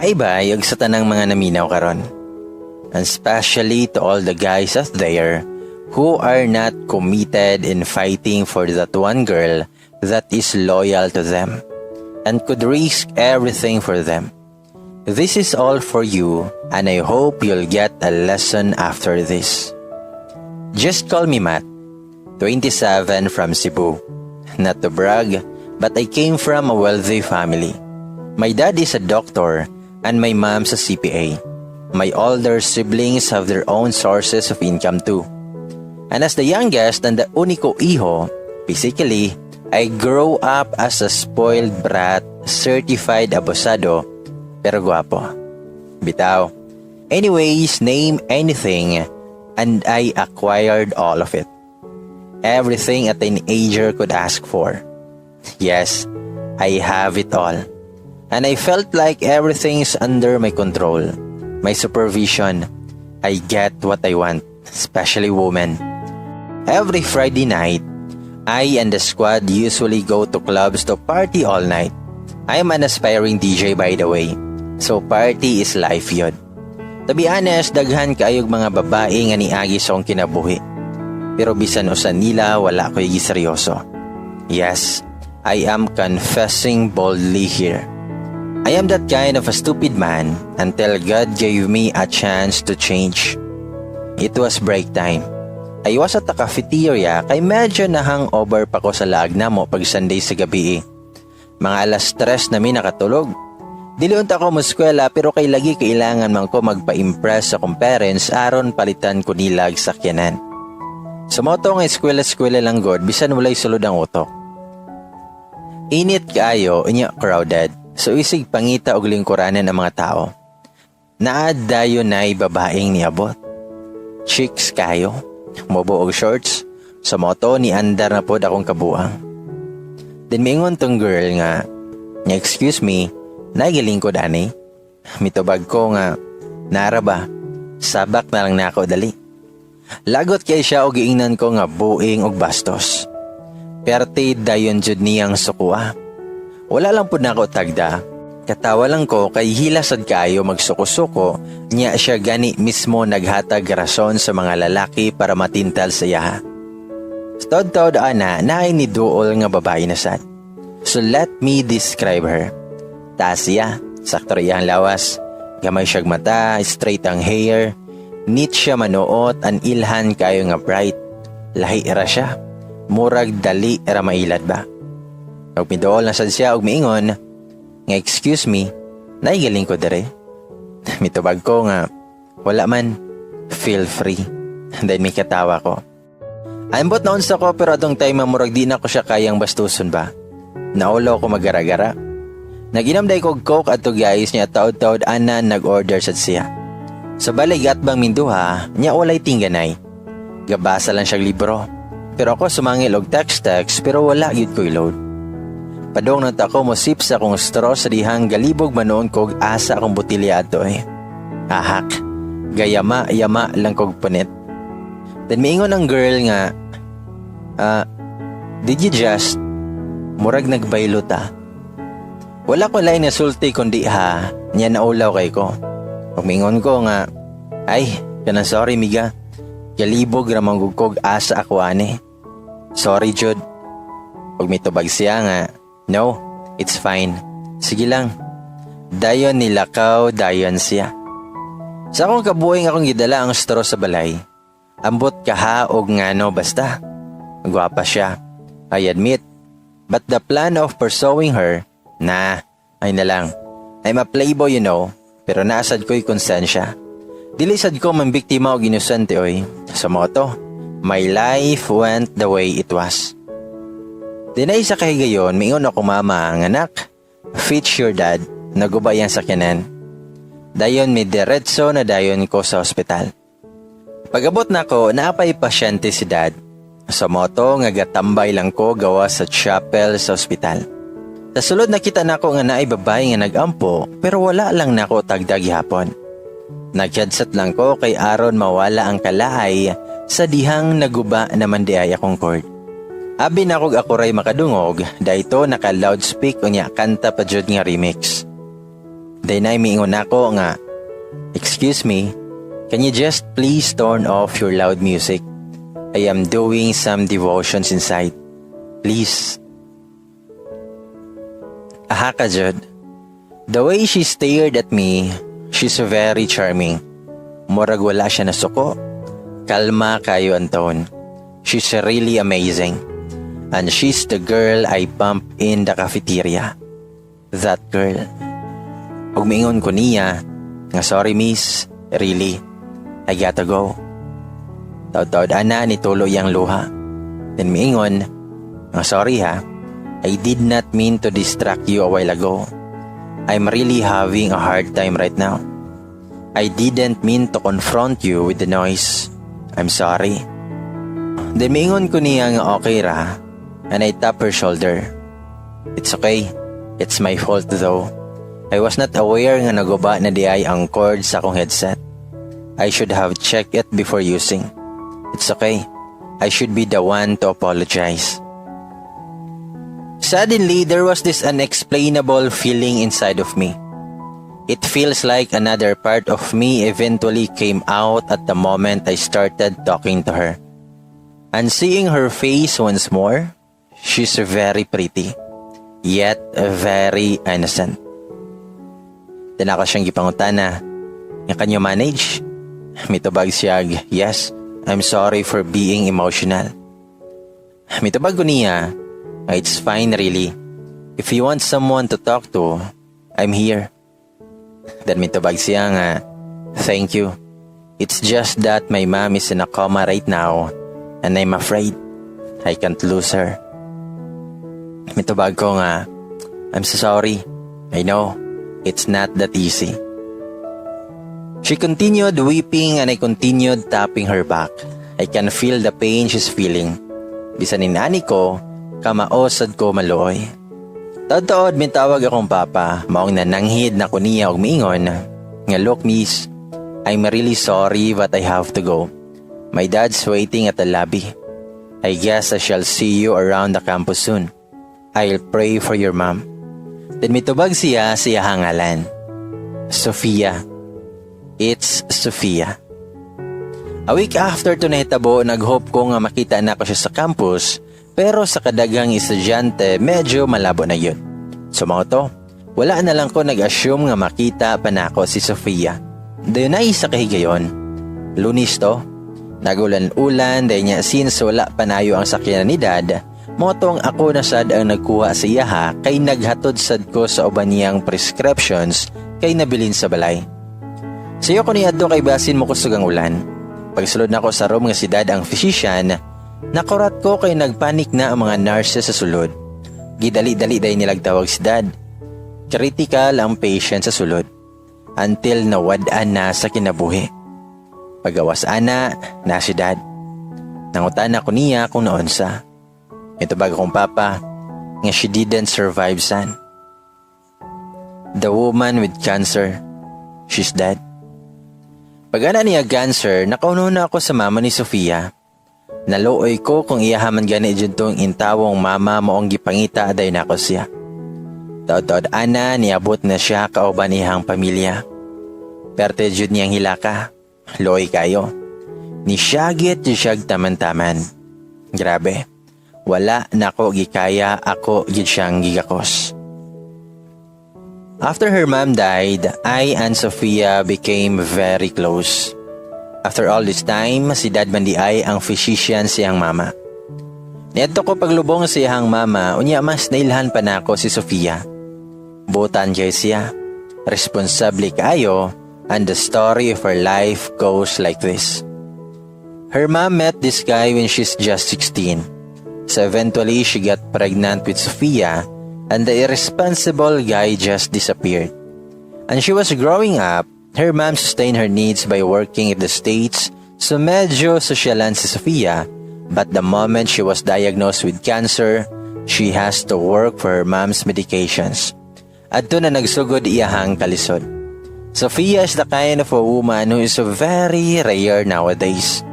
Hi bai ug sa tanang mga naminaw karon. And especially to all the guys out there who are not committed in fighting for that one girl that is loyal to them and could risk everything for them. This is all for you, and I hope you'll get a lesson after this. Just call me Matt, 27, from Cebu. Not to brag, but I came from a wealthy family. My dad is a doctor and my mom's a CPA. My older siblings have their own sources of income too. And as the youngest and the unico hijo, physically, I grow up as a spoiled brat, certified abusado, pero guwapo. Bitaw. Anyways, name anything, and I acquired all of it. Everything a teenager could ask for. Yes, I have it all. And I felt like everything's under my control, my supervision. I get what I want, especially women. Every Friday night, I and the squad usually go to clubs to party all night. I am an aspiring DJ, by the way. So party is life jud. To be honest, daghan kaayog mga babae nga niagi sa akong kinabuhi. Pero bisan usa nila wala ko giseryoso. Yes, I am confessing boldly here. I am that kind of a stupid man until God gave me a chance to change. It was break time. I was at the cafeteria kay medyo na hangover pa ko sa laag namo pag Sunday sa gabi. Mga 3:00 na mi nakatulog. Dili unta ko mo eskwela, pero kay lagi kailangan man ko magpa-impress sa akong parents aron palitan ko nilag sakyanan. So mao to nga eskwela-eskwela lang god bisan walay sulod ang utok. Init kaayo unya crowded. So isig pangita og lingkuranan ang mga tao. Naa dayon nay babaeng niabot. Chicks kayo. Mubo og shorts. Sa mao to ni andar na pod akong kabuang. Then miingon tong girl nga, "Excuse me, naay galingkod ani?" Mitubag ko nga, "Naa ra ba? Sabak na lang nako dali." Lagot kay siya og giingnan ko nga buing og bastos. Perte dayon jud niyang sukua. Wala lang pud nako tagda. Katawa lang ko kay hila sad kaayo magsuko-suko niya, siya gani mismo naghatag rason sa mga lalaki para matintal sa iyaha. Tod-tod ana, naay ni duol nga babae na sad. So let me describe her. Taas siya, sakto ra iyang lawas. Gamay siyag mata, straight ang hair. Neat siya manuot, an ilhan kayo nga bright. Lahi ra siya. Murag dali ra mailad ba. Ug miduol na sad siya og miingon nga, "Excuse me, naay galingkod dere?" Mitubag ko nga, "Wala man, feel free." Then may katawa ko. Ambot na unsa ko, pero atong time murag di na ko siya kayang bastuson ba. Naulaw ko magaragara. Naginom day kog Coke adto, guys, niya taod-taod ana nag-order sad siya. Sa balay gatbang minduha niya, walay tingganay. Gabasa lang siya libro. Pero ako sumangil og text-text pero wala gyud ko'y load. Padong na ta ko mo sip sa akong straw sa dihang galibog manoon kog asa akong botelya ato eh. Ahak. Gayama yama lang kog punit. Then miingon ang girl nga, "Ah, did you just murag nagbaylo ta?" Wala ko lain nga sulti kundi "Ha," niya naulaw kay ko. Ug miingon ko nga, "Ay, kanang sorry miga. Galibog ra man gud kog asa ako ani. Sorry jud." Ug mitubag siya nga, "No, it's fine. Sige lang." Dayon nilakaw dayon siya. Sa akong kabuing akong gidala ang straw sa balay. Ambot kaha og ngano, basta. Gwapa siya, I admit. But the plan of pursuing her, nah, ay na lang. I'm a playboy. Pero naa sad ko'y konsensya. Dili sad ko man biktima og inosente oy. Sa mao to, my life went the way it was. Dinay sa kahigayon, miingon ako mama nga, "Anak, fetch your dad, naguba iyang sakyanan." Dayon mi diretso na dayon ko sa ospital. Pag-abot nako, naapay pasyente si dad. Sa mao to nga gatambay lang ko gawa sa chapel sa ospital. Sa sulod nakita nako nga naay babae nga nagampo, pero wala lang nako tagda gihapon. Nag-headset lang ko kay aron mawala ang kalaay sa dihang naguba naman di ay akong cord. Abi nakog ako ray makadungog, dahito naka loudspeak unya kanta pa jud nga remix. Then ay miingon ako nga, "Excuse me, can you just please turn off your loud music? I am doing some devotions inside. Please." Aha ka jud. The way she stared at me, she's very charming. Murag wala siya nasuko. Kalma kaayo ang tone. She's really amazing. And she's the girl I bumped in the cafeteria. That girl. Ug miingon ko niya nga, "Sorry miss, really, I gotta go." Taod-taod ana nitulo iyang luha. Then miingon nga, "Sorry ha, I did not mean to distract you a while ago. I'm really having a hard time right now. I didn't mean to confront you with the noise. I'm sorry." Then miingon ko niya nga okay ra and I tap her shoulder. "It's okay. It's my fault though. I was not aware nga naguba na diay ang cord sa akong headset. I should have checked it before using. It's okay. I should be the one to apologize." Suddenly, there was this unexplainable feeling inside of me. It feels like another part of me eventually came out at the moment I started talking to her. And seeing her face once more, she's very pretty, yet very innocent. Then ako siyang gipangutana, nga, "Can you manage?" Mitubag siya, "Yes, I'm sorry for being emotional." Mitubag ko niya, "It's fine really. If you want someone to talk to, I'm here." Then mitubag siya nga, "Thank you. It's just that my mom is in a coma right now and I'm afraid I can't lose her." Mitubag ko nga, "I'm so sorry. I know, it's not that easy." She continued weeping and I continued tapping her back. I can feel the pain she's feeling. Bisan inani ko, kamao sad ko maluoy. Taod-taod mitawag akong papa, maong nananghid na ko niya og miingon nga, "Look miss, I'm really sorry but I have to go. My dad's waiting at the lobby. I guess I shall see you around the campus soon. I'll pray for your mom." Then mitubag siya sa iyahang ngalan. Sophia. It's Sophia. A week after to nahitabo, nag-hope ko nga makita na ko siya sa campus, pero sa kadaghang estudyante, medyo malabo na yun. So mao to, wala na lang ko nag-assume nga makita pa nako si Sofia. Dayon ay sa kahigayon. Lunes to, nagulan-ulan dahil niya since wala pa nayo ang sakyanan ni Dad, mao tong ako na sad ang nagkuha sa iyaha kay naghatod sad ko sa uban niyang prescriptions kay nabilin sa balay. Sayo ko niadto kay basin mo kusog ang ulan. Pagsulod nako sa room nga si Dad ang physician, nakurat ko kay nagpanik na ang mga nurses sa sulod. Gidali-dali dayon nilag tawag si Dad. Critical ang patient sa sulod until nawad-an na sa kinabuhi. Pagawas ana, na si Dad. Nangutan ako niya kung naunsa. Mitubag akong papa nga, "She didn't survive, son. The woman with cancer, she's dead." Pag ana niya cancer, nakauno na ako sa mama ni Sofia. Naluoy ko kung iya man gani jud tong intawong mama maong gipangita dayon nako siya. Taod-taod ana niabot na siya kauban iyang pamilya. Perte jud niyang hilaka. Luoy kaayo. Nisyagit jud siyag taman-taman. Grabe. Wala nako gikaya, ako gid siyang gigakos. After her mom died, I and Sophia became very close. After all this time, si Dad man diay ang physician siyang mama. Niadto ko paglubong sa iyang mama, unya mas nailhan pa nako si Sofia. Buotan kay siya. Responsable kaayo, and the story of her life goes like this. Her mom met this guy when she's just 16. So eventually she got pregnant with Sofia and the irresponsible guy just disappeared. And she was growing up, her mom sustained her needs by working in the States, so medyo sosyalan si Sofia, but the moment she was diagnosed with cancer, she has to work for her mom's medications. Adto na nagsugod iyahang kalisod. Sophia is the kind of a woman who is very rare nowadays.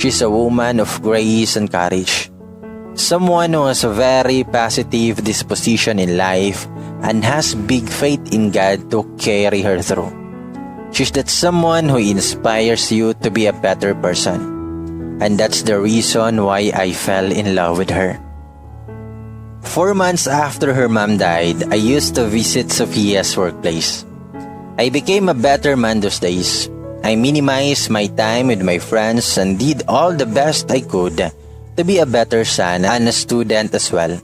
She's a woman of grace and courage. Someone who has a very positive disposition in life and has big faith in God to carry her through. She's that someone who inspires you to be a better person. And that's the reason why I fell in love with her. 4 months after her mom died, I used to visit Sophia's workplace. I became a better man those days. I minimized my time with my friends and did all the best I could to be a better son and a student as well.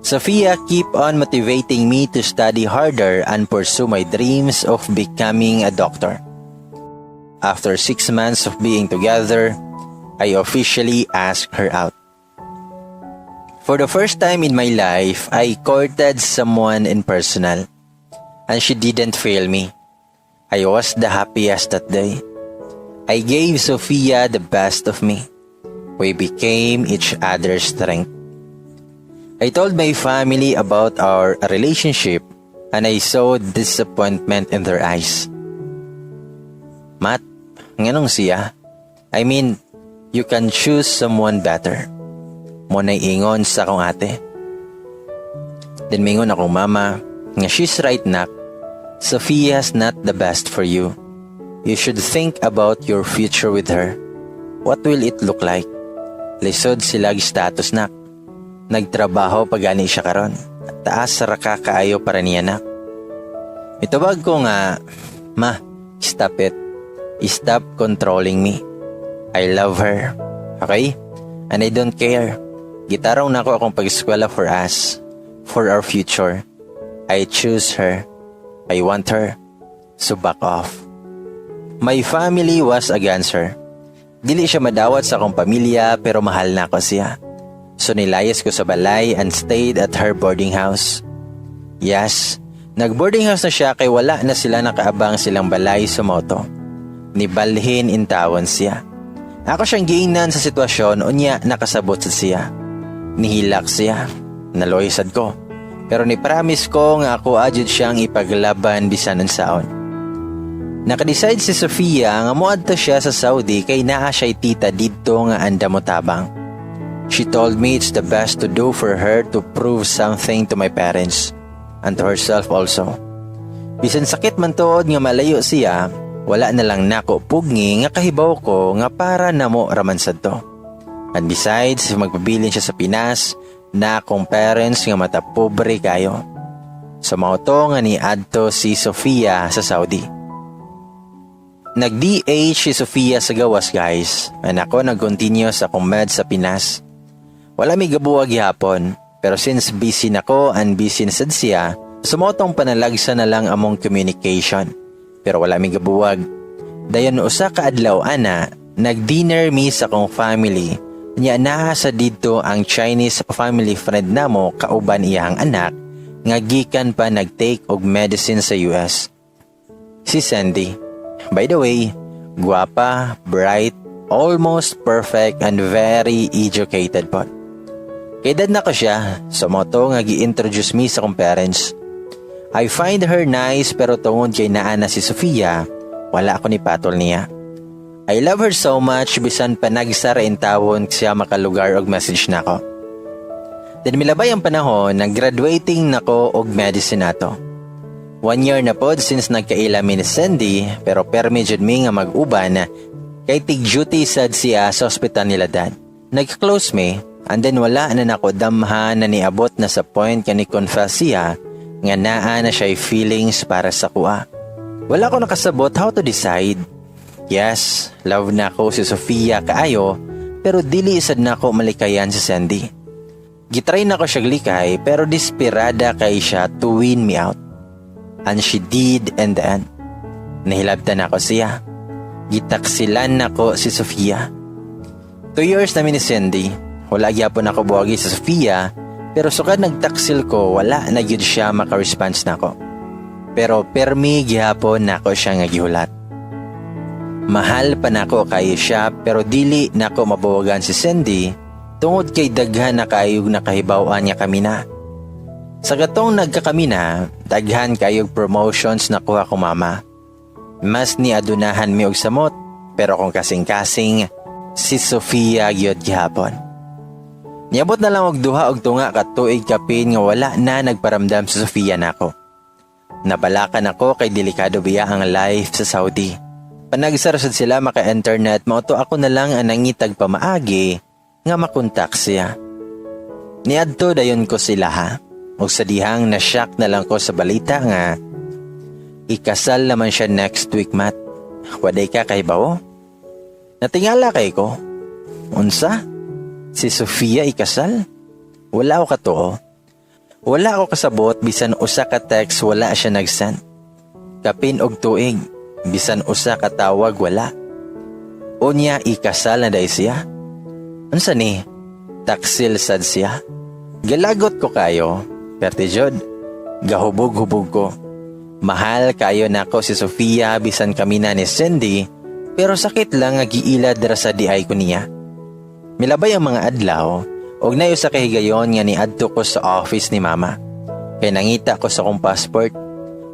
Sophia keep on motivating me to study harder and pursue my dreams of becoming a doctor. After 6 months of being together, I officially asked her out. For the first time in my life, I courted someone in personal, and she didn't fail me. I was the happiest that day. I gave Sophia the best of me. We became each other's strength. I told my family about our relationship and I saw disappointment in their eyes. "Matt, nganong siya? I mean, you can choose someone better." Mao nay ingon sa akong ate. Then mingon akong mama nga, "She's right, nak. Sophia's not the best for you. You should think about your future with her. What will it look like? Lisod sila status, nak. Nagtrabaho pa gani siya karon. Taas ra ka kaayo para niya, nak." Mitubag ko nga, "Ma, stop it. Stop controlling me. I love her. Okay? And I don't care. Gitarong nako akong pag-eskwela for us. For our future. I choose her. I want her. So back off." My family was against her. Dili siya madawat sa akong pamilya pero mahal nako siya. So nilayas ko sa balay and stayed at her boarding house. Yes, nag-boarding house na siya kay wala na sila nakaabang silang balay sa moto. Nibalhin intawon siya. Ako siyang giingnan sa sitwasyon, unya nakasabot sa siya. Nihilak siya. Naluoy sad ko. Pero ni promise ko nga ako jud siyang ipaglaban bisan unsaon. Nakadecide si Sofia nga moadto siya sa Saudi kay naa siya'y tita didto nga andam motabang. She told me it's the best to do for her to prove something to my parents and to herself also. Bisan sakit man tuod nga malayo siya, wala na lang nako pugngi nga kahibaw ko nga para namo raman sad to. And besides, if magpabilin siya sa Pinas, naa akong parents nga mata pobre kayo. So mao to nga niadto si Sofia sa Saudi. Nag-DH si Sofia sa gawas, guys, and ako nag-continue sa akong med sa Pinas. Wala mi gabuwag gihapon, pero since busy na ko and busy na sad siya, so mao tong panalagsa na lang among communication. Pero wala mi gabuwag. Dayon usa ka adlaw ana, nag-dinner mi sa akong family. Nya naa sa didto ang Chinese family friend namo kauban iyang anak nga gikan pa nag-take og medicine sa US. Si Sandy. By the way, guwapa, bright, almost perfect and very educated po. Kaedad nako siya, so mao to nga gi-introduce me sa akong parents. I find her nice pero tungod kay naa na si Sofia, wala ako ni patol niya. I love her so much bisan panagsa ra intawon siya makalugar og message nako. Then milabay ang panahon, nag-graduating nako og medicine nato. One year na pod since nagkaila mi ni Sandy, pero permi jud mi nga mag-uban kay tig duty sad siya sa ospital nila dad. Nag-close mi and then wala na nako damha na niabot na sa point nga ni confess siya nga naa na siya feelings para sa akoa. Wala ko nakasabot how to decide. Yes, love nako si Sofia kaayo, pero dili sad nako malikayan si Sandy. Gitry nako siya likay pero desperada kay siya to win me out. And she did in the end. Nahilabtan nako siya. Gitaksilan nako si Sofia. 2 years namin ni Cindy. Wala gyapon ako buwagi sa Sofia, pero sukad nagtaksil ko, wala na gyud siya maka-response nako. Pero permi gihapon nako siya nga gihulat. Mahal pa nako kayo siya pero dili nako mabuwagan si Cindy tungod kay daghan na kaayog nakahibaw-an niya kami na. Sa katong nagkakami na, daghan kayog promotions nakuha ko mama. Mas ni adunahan mi og samot, pero kung kasing-kasing, si Sofia gyud gihapon. Niabot na lang og 2 og tunga ka tuig kapin nga wala na nagparamdam si Sofia nako. Nabalakan ako kay delikado biya ang life sa Saudi. Panagsa ra sad sila maka-internet, mao to ako na lang ang nangitag pamaagi nga makontak siya. Niadto dayon ko sila ha. Ug sa dihang na-shock na lang ko sa balita nga ikasal naman siya next week, Mat. Waday ka kahibawo? Natingala kay ko. Unsa? Si Sofia ikasal? Wala ako katuo. Wala ako kasabot, bisan usa ka text wala siya nag-send. Kapin og tuig, bisan usa ka tawag wala. Unya ikasal na day siya? Unsa ni? Taksil sad siya? Galagot ko kayo, perti jud. Gahubog-hubog ko. Mahal kayo nako si Sofia bisan kami na ni Cindy, pero sakit lang nga giilad ra sa diay ko niya. Milabay ang mga adlaw, ug nayo sa kahigayon nga niadto ko sa office ni Mama. Kay nangita ko sa akong passport.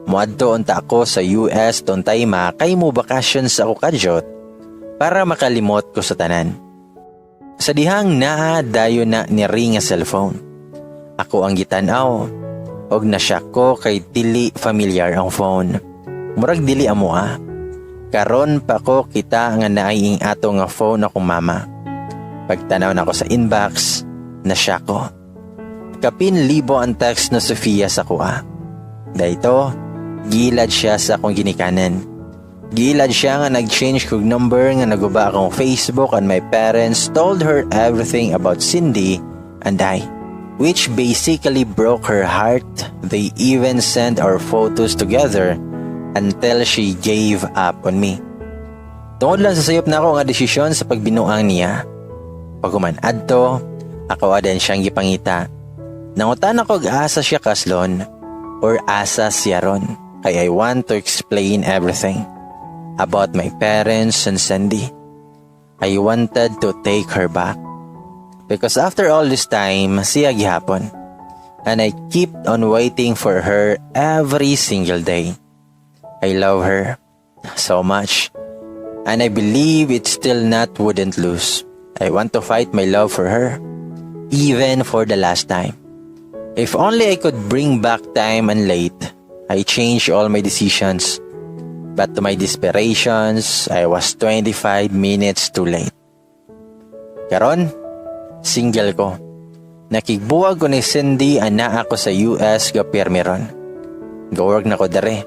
Muadto unta ako sa US tuntay ma kay mo bakasyon sa ako kadyot para makalimot ko sa tanan. Sa dihang naa dayon na ni ring nga cellphone. Ako ang gitan-aw og na-shock ko kay dili familiar ang phone. Murag dili amo ah. Karon pa ko kita nga naay ing ato nga phone akong mama. Pagtanaw nako sa inbox, na-shock ko. Kapin libo ang text na Sofia sa kuha. Dayto, gilad siya sa akong ginikanan. Gilad siya nga nag-change kog number, nga naguba akong Facebook, and my parents told her everything about Cindy and I, which basically broke her heart. They even sent our photos together until she gave up on me. Tungod lang sa sayop nako nga desisyon sa pagbinuang niya. Paghuman adto, ako aden siyang gipangita. Nangutan ako og asa siya kaslon or asa siya ron. Kay I want to explain everything about my parents and Cindy. I wanted to take her back. Because after all this time, siya gihapon. And I keep on waiting for her every single day. I love her so much. And I believe it's still not wouldn't lose. I want to fight my love for her, even for the last time. If only I could bring back time and late, I changed all my decisions. But to my desperations, I was 25 minutes too late. Karon, single ko. Nakigbuwag ko ni Cindy, ana ako sa US gapirmi ron. Gawork na ko dere.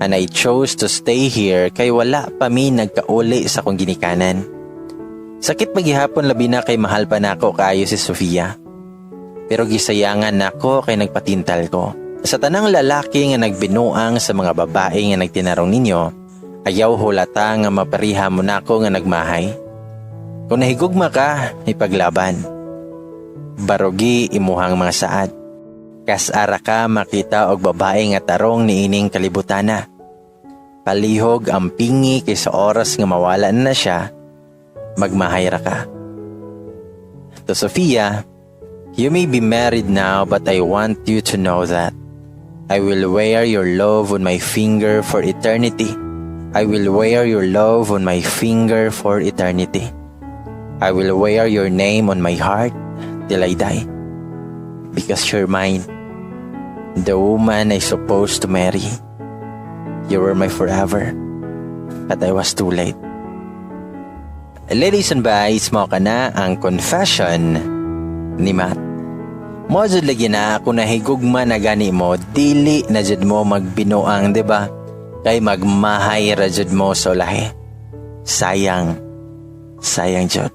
And I chose to stay here kay wala pa mi nagkauli sa akong ginikanan. Sakit magihapon, labi na kay mahal pa nako kaayo si Sofia. Pero gisayangan nako kay nagpatintal ko. Sa tanang lalaki nga nagbinuang sa mga babae nga nagtinarong ninyo, ayaw hulata nga mapariha mo nako nga nagmahay. Kung nahigugma ka, ipaglaban. Barugi imuhang mga saad. Kas-ara ka makita og babae nga tarong niining kalibutana. Palihog ang pingi kay sa oras nga mawala na siya, magmahay ra ka. To Sophia, you may be married now, but I want you to know that I will wear your love on my finger for eternity. I will wear your love on my finger for eternity. I will wear your name on my heart till I die. Because you're mine. The woman I supposed to marry. You were my forever. But I was too late. Ladies and guys, mao kana ang confession ni Matt. Mo jud lagi na kung nahigugma na gani mo, dili na jud mo magbinuang, di ba? Kay magmahay ra jud mo sa ulahi. Sayang. Sayang jud.